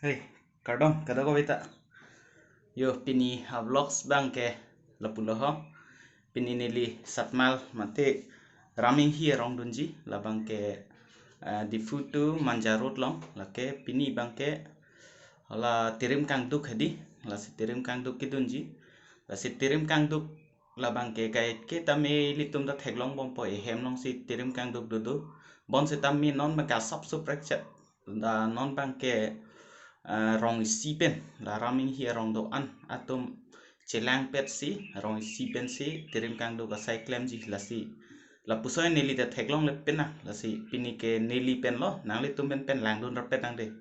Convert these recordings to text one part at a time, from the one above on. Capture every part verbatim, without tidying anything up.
Hey, kardom, kadokave ta. Yo, pini a-vlogs abangke lapulo ho. Pini neli Satmal mate Raminghi arong dunji, labangke, eh, Diphu to Manja road along, lake pini abangke hala Tirim Kangduk hedi, lasi Tirim Kangduk kedunji, lasi Tirim Kangduk labangke kaike tame ilitum ta theklongbompo, ehem alongsi Tirim Kangduk dodo. Bonsitame non abangke asap suprek chet. Da non abangke, eh, rong isi pen, la Raminghi arong do-an atum chelangpetsi, rong isi pensi Tirim Kangduk asai klemji, lasi lapuson neli ta theklongle pena, lasi pini ke neli pen lo, nanglitum pen pen langdun rapet nang de.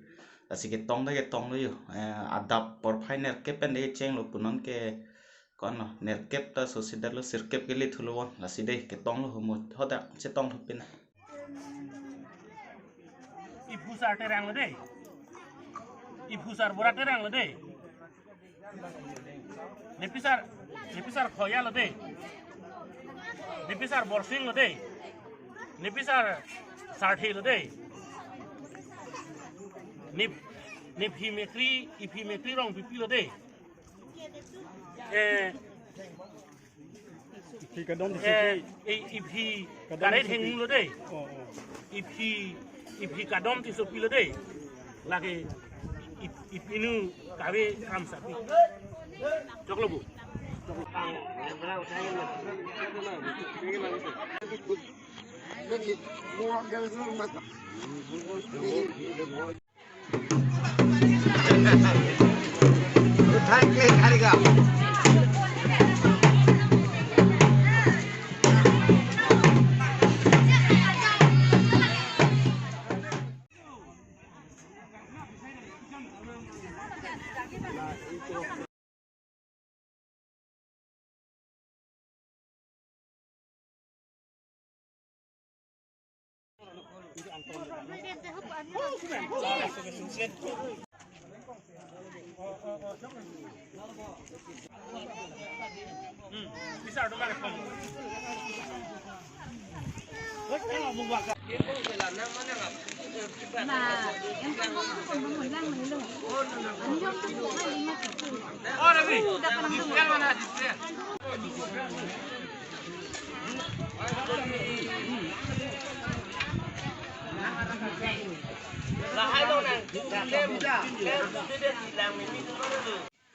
Lasi ketong ta ketonglo yo, eh, adap porphai nerkep pen de kechenglo pu non ke konlo, nerkep ta sosi datlo, sirkep ke le thulo bon, lasi de ketonglo humut, hodak chetonglo pena. Iphu sar teranglo de. Iphu sar bora teranglo de. Nepi sar, nepi sar Khoya lo de. Nepi sar Borsing lo de. Nepi sar Sarthe lo de. Nep, nephi mekri, iphi mekri Rongpipi lo de. Eh, Iphi kadom ti eh, sopi. I-, iphi kadom karet ti sopi. Heng lo de. Oh, oh. Iphi, iphi kadom ti sopi lo de. Lake ip-, ipinu kave kam sapi. Choklo bu. Choklo.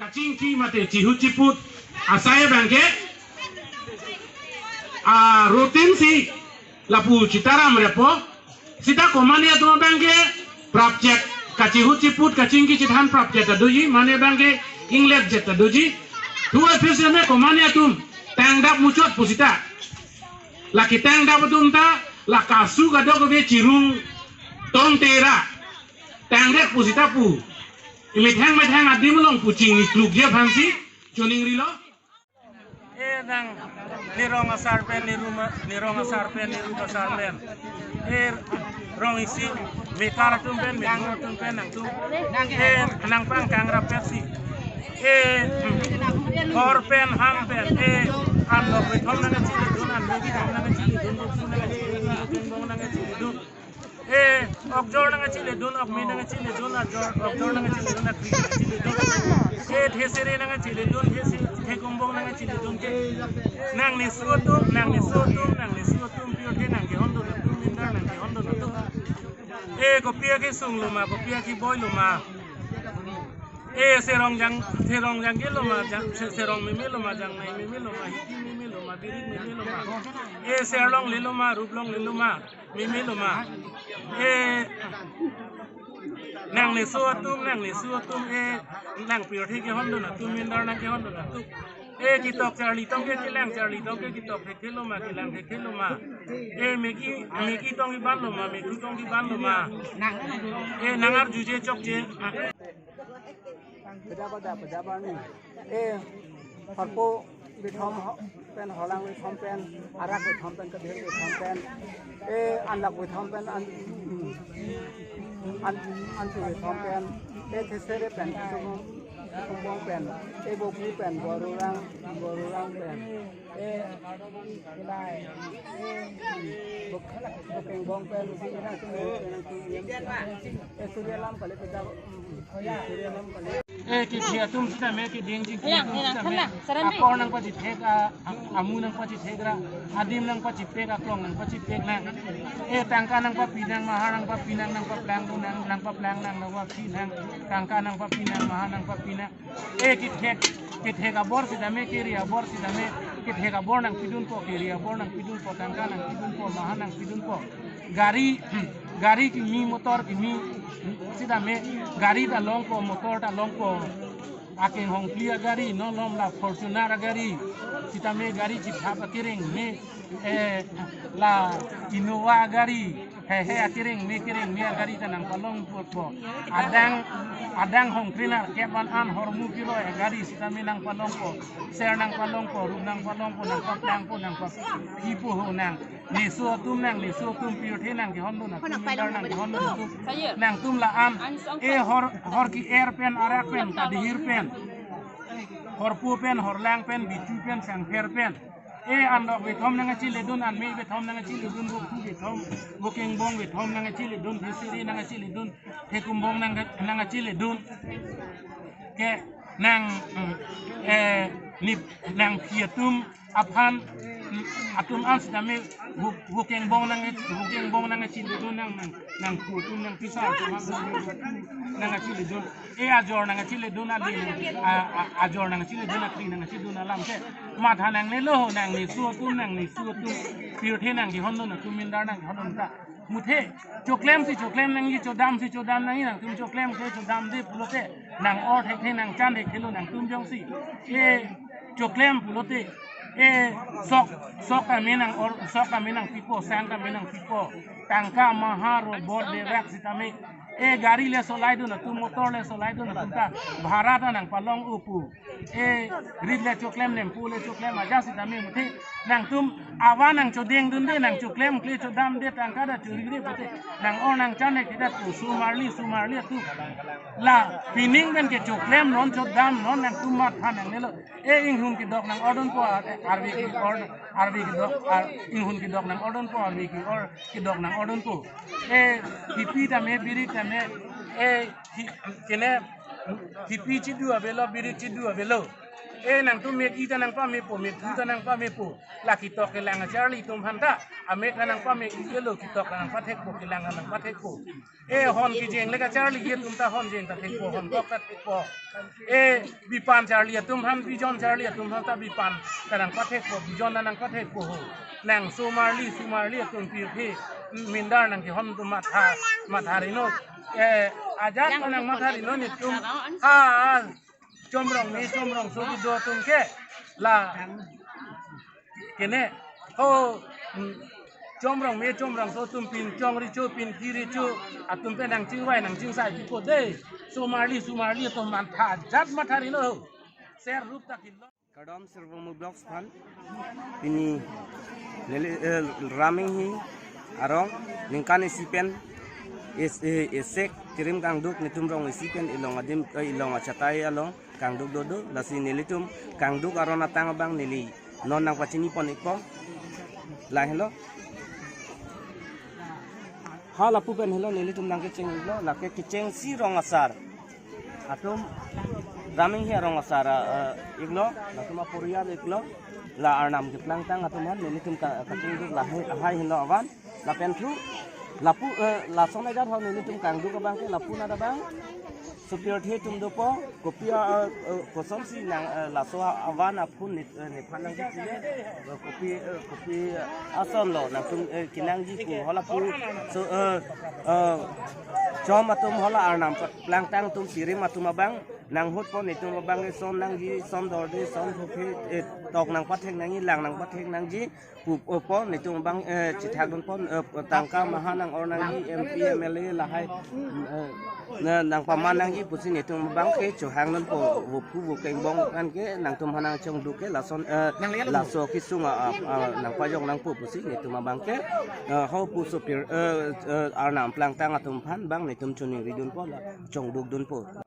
Kachingki mate chihut chiput asai abangke, ah, routine si lapu chitaram repo, sita komane atum abangke prapchot, kachihut chiput, kachingki chithan prapchot ta doji, mane abangke inglet jet ta doji. Thu aphis me komane atum tangdap muchot pusita. Lake tangdap atum ta, la kasu kadokave chirung tong tera. Tangdap pusita pu. Imethang methang adim along pu chingni klukji aphansi choningrilo. Eh, nang, ne rong asar pen, ne ru ma, ne rong asar pen, ne ru asar pen. Eh, rong isi, mekar atum pen, mekar atum pen, nangtum. Eh, nangpang kangrapetsi. Eh, hmm. Hor pen, ham pen, eh, an lok bethom nangkachiledun, an lok bethom nangkachiledun, buksu nangkachiledun, buksu nangkachiledun. Eh, okjor nangkachiledun, okme nangkachiledun, ajor, okjor nangkachiledun, akri nangkachiledun. Eh, thesere nangkachiledun, these, thekombong nangkachiledun ke. Nangneso atum, nangneso atum, nangneso atum, pirthe nangkehondun atum, mindar nangkehondun atum. Eh, kopi akesung lo ma, kopi akeboi lo ma. Eh, serong jang, serong jangke lo ma, jang, se-, serong meme lo ma, jangnai meme lo ma, hidi meme lo ma, birik meme lo ma. Eh, serlongle lo ma, ruplongle lo ma. Meme lo ma. Eh, nangneso atum, nangneso atum, eh, nangpirthe kehondun atum, mindar nangkehondun atum. Eh, ketok charli tong ke, kelang charli tong ke, ketok thekthe lo ma, kelang thekthe lo ma. Eh, meki, meki tong keban lo ma, meki tong keban lo ma. Eh, nang arjuje chokche. Peda pada, peda bani. Eh, harpo bethom ho-, pen, holang bethom pen, arak bethom pen, kabir bethom pen. Eh, anlak bethom pen, an, an, antu bethom pen. Eh, thesere pen, so, Kumbong pen, e Bokri pen, Borurang, Borurang pen, e Kilai, e Bok-, Bokengbong pen, si ina si ina si ina, e Surya Lam kali, peda, mm, Surya Lam kali. E kethe atum sitame, kedengji atum sitame, apor nangpachithek, a, a, amu nangpachithek ra, adim nangpachipek, aklong nangpachipek nang. E tangka nangpapi nang, mahar nangpapi nang, nangpaplang do nang, nangpaplang nang, nangpapi nang, tangka nangpapi nang, mahar nangpapi nang. E kethek, kethek abor sitame, keri abor sitame, kethek abor nangpidunpo, keri abor nangpidunpo, tangka nangpidunpo, mahar nangpidunpo. Gari, gari kimi, motor kimi sitame, gari ta longpo, motor ta longpo. Akenghong phli agari, non lom la Fortuner agari. Sitame gari chithap akereng me, eh, la Innova agari. Hehe akereng me, kereng me agari ta nangpalongpo. Adang, adang hong trainer kevan an hormu kiroi agari sitame nangpalongpo. Ser nangpalongpo, rum nangpalongpo, nangpaplangpo, nangpapipo ho nang. Neso atum nang, neso atum pirthe nang kehondun atum, mindar nang kehondun atum. Nangtum la-an, e hor, hor ki-er pen, arak pen, kadihir pen, horpo pen, horlang pen, bichu pen, sangpher pen. E andok bethom nangkachiledun, anme bethom nangkachiledun, bokhu bethom, bokengbong bethom nangkachiledun, bisiri nangkachiledun, thekumbong nang, nangkachiledun. Ke nang, mm, eh, nip, nangphi atum aphan, mm, atum an sitame hu-, hukengbong nang, hukengbong nangkachiledun nang, nang, nangphu atum nangpisa atum aphan nangkachiledun. E ajor nangkachiledun, adi nang, a, a, ajor nangkachiledun, akri nangkachiledun alam ke. Matha nangnelo, nang neso atum, nang neso atum. Pirthe nang kehondun atum, mindar nang kehondun ta. Muthe, choklem si choklem nangji, chodam si chodam nangji, nangtum choklem ke chodamde pulote, nang-or thekthe, nangchan thekthelo nangtum jongsi. E choklem pulote, e sok, sok kami nang-or, sok kami nangpipo, sang kami nangpipo. Tangka mahar robot berak sitame. E gari le solaidun atum, motor le solaidun atum ta bhara ta nangpalong-o pu. E rit le choklem, nempo le choklem, ajat sitame muthe. Nangtum avan nangchodengdunde, nangchoklem kle chodamde, tangka ta chorire pute. Nang-or nangchan thekthedet pu, somarli, somarli atum. La pining pen ke choklem non, chodam non, nangtum matha nangnelo. E inghun kedok nang-ordunpo, ar-, arve ke-or, arve kedok, ar-, inghun kedok nang-ordunpo, arve ke-or, kedok nang-ordunpo. E hipi tame, biri tame, e hi-, kene, hipi chidu avelo, biri chidu avelo. E nangtum me-ik ta nangpamepo, me-thu ta nangpamepo. La ketok kelang acharli atum aphan ta, amek ta nangpame-ik avelo, ketok ta nangpathekpo, kelang ta nangpathekpo. E hon kejeng le kacharli atum ta hon jeng ta thekpo, hon kok ta thekpo. E bipan charli atum aphan, bijon charli atum aphan ta bipan ta nangpathekpo, bijon ta nangpathekpo ho. Nang somarli, somarli atum pirthe, mindar nang kehon atum matha, matha rino. E ajat nang matha rino netum. Ha, Chomrong me, chomrongso kedo atum ke. La. Kene. Ho. Mm, chomrong me, chomrongso atum pin chongri cho, pin kiri cho. Atum pen nangchingvai, nangchingsai pipo de. Somarli, somarli atum matha ajat matha rino. Ser rup ta kilo. Kardom Sirvongmung Vlogs aphan. Pini neli, eh, Raming hi arong ningkan isi pen is, eh, isek tirim kangduk netum rong isi pen ilong adim, eh, ilong achatai along kangduk dodo, lasi nelitum kangduk aron atang abang neli non nangpachinipon ikpo. Lahelo. Ha lapu pen helo nelitum nangkecheng iklo, lake kechengsi rong asar atum, Raming hi arong asar, eh, iklo, latum aporial iklo, la Arnam keplangtang atum aphan nelitum ka-, kachingduk lahai, lahai henlo avan, lapen thu, lapu, eh, lason ajat ho nelitum kangduk abang ke lapu nat abang, sopirthe atum dopo, kopi a, eh, kosonsi nang, eh, laso avan aphun nit, eh, nephan nangkechile, eh, kopi, eh, kopi ason lo, nangtum, eh, kenangji pu, hala pu, so, eh, eh, chom atum hala Arnam plangtang atum tirim atum abang, nanghutpo netum abang, eh, son nangji, son dorde, son thophe, eh, tok nangpathek nangji, lang nangpathek nangji, pu, eh, po, netum abang, eh, chithakdunpo, eh, tangka maha nang-or nangji, M P, M L A, lahai, eh, na, nangpaman nangji pusi netum abang ke chohangdunpo, vophu vokengbong an ke, nangtum aphan nangchongduk ke, lason, eh, laso kesung a, a, a, nangpajok nangpo pusi netum abang ke, eh, ho pu sopir, eh, eh, Arnam plangtang atum aphan abang netum choningridunpo, la chongdukdunpo.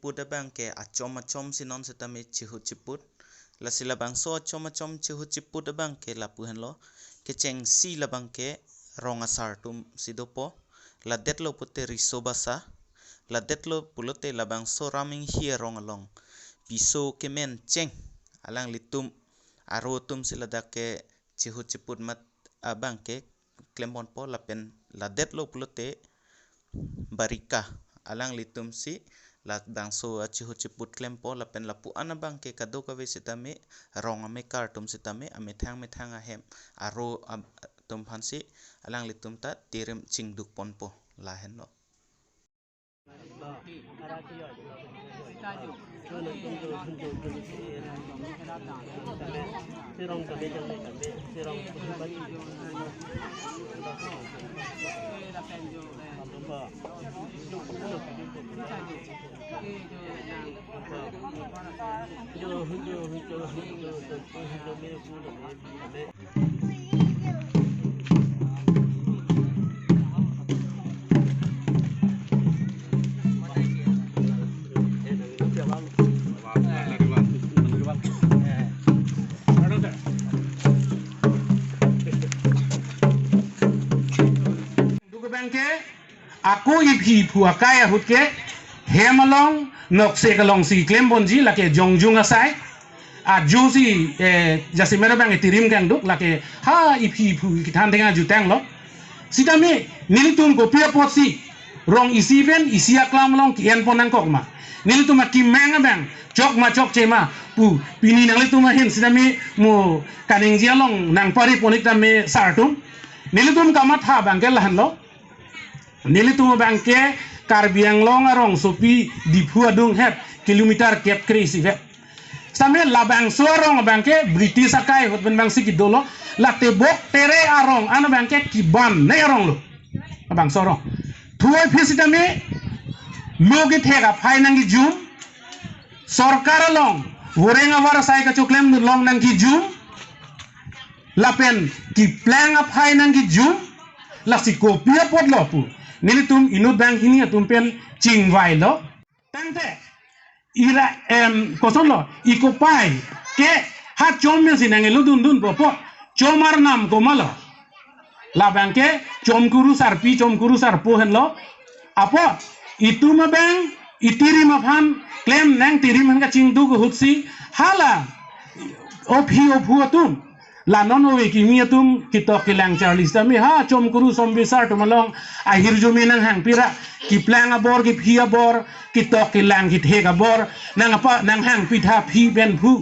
chiput abang ke achom achom si non setame chihut chiput. Lasi labangso achom achom chihut chiput abang ke lapu henlo. Kechengsi labang ke rong asar atum si dopo. Ladetlo pute riso basa. Ladetlo pulote labangso Ram Inghi arong along piso kemen cheng alanglitum aro atum si ladak ke chihut chiput mat abang ke klem ponpo lapen ladetlo pulote Barika alanglitum si labangso achihut chiput klempo lapen lapu-an abang ke kadokave setame rong amekar atum setame amethang methang ahem aro ab- atum aphan si alanglitum ta tirim chingduk ponpo lahenlo. Duk abang ke ako iphi iphu akai ahut ke hem along noksek along si klem ponji lake jongjung asai. Ajo si eh, jasemet abang tirim kangduk lake ha iphi iphu kethan tenga jutang lo. Sitame nelitum kopi apot si rong isi pen isi aklam along ki-en pon nangkok ma. Nelitum akimang abang chok ma chokche ma pu pini nanglitum ahin sitame mo kaningje along nangpari pon-ik tame sar atum. Nelitum kamatha abang ke lahenlo. Nelitum abang ke Karbi Anglong arongsopi Diphu adung het kilometer kep kre isi vet. Sitame labangso arong abang ke British akai ahut pen abang si kedolo, la Tebok Tere arong an abang ke kebannei arong lo. Labangso arong. Thuoi phi sitame lo kethek aphai nangkejum, sorkar along voreng avar asai kachoklem nulong nangkejum, lapen keplang aphai nangkejum, lasi kopi apotlo pu nelitum inut banghini atum pen chingvailo. Tangte ira em kosonlo ikopai ke ha chom pen si nangkelo dundun po po chom arnam komatlo. Labang ke chom kuru sarpi chom kuru sarpo henlo. Apot itum abang itirim aphan klem nangtirim aphan kachingduk ahut si hala ophi ophu atum La non ove kimi atum ketok kelang charli sitame ha chomkuru sombisar atum along ahirjume nanghangpi ra, keplang abor, kephi abor, ketok kelang kethek abor nang apa nanghangpi tha phi pen phu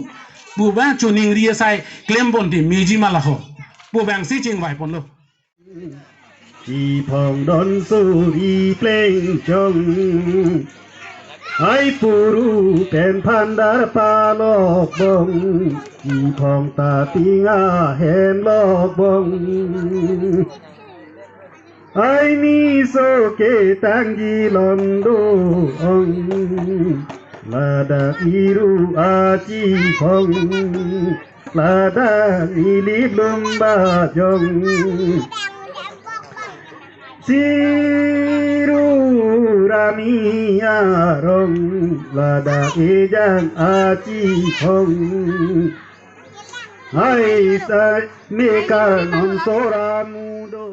pu ba choningri asai klem ponte meji ma laho pu bangsi chingvai ponlo. Chiphong don suri pleng chong, ai puru pen phandar palok bong. Chiphong ta tinga hen lok bong, ai ni so ke tangji lom do ong. Ladak iru achiphong, ladak ili lumba jong, siru rami arong, ladak ejang achiphong, ai sa mekar non soramu do.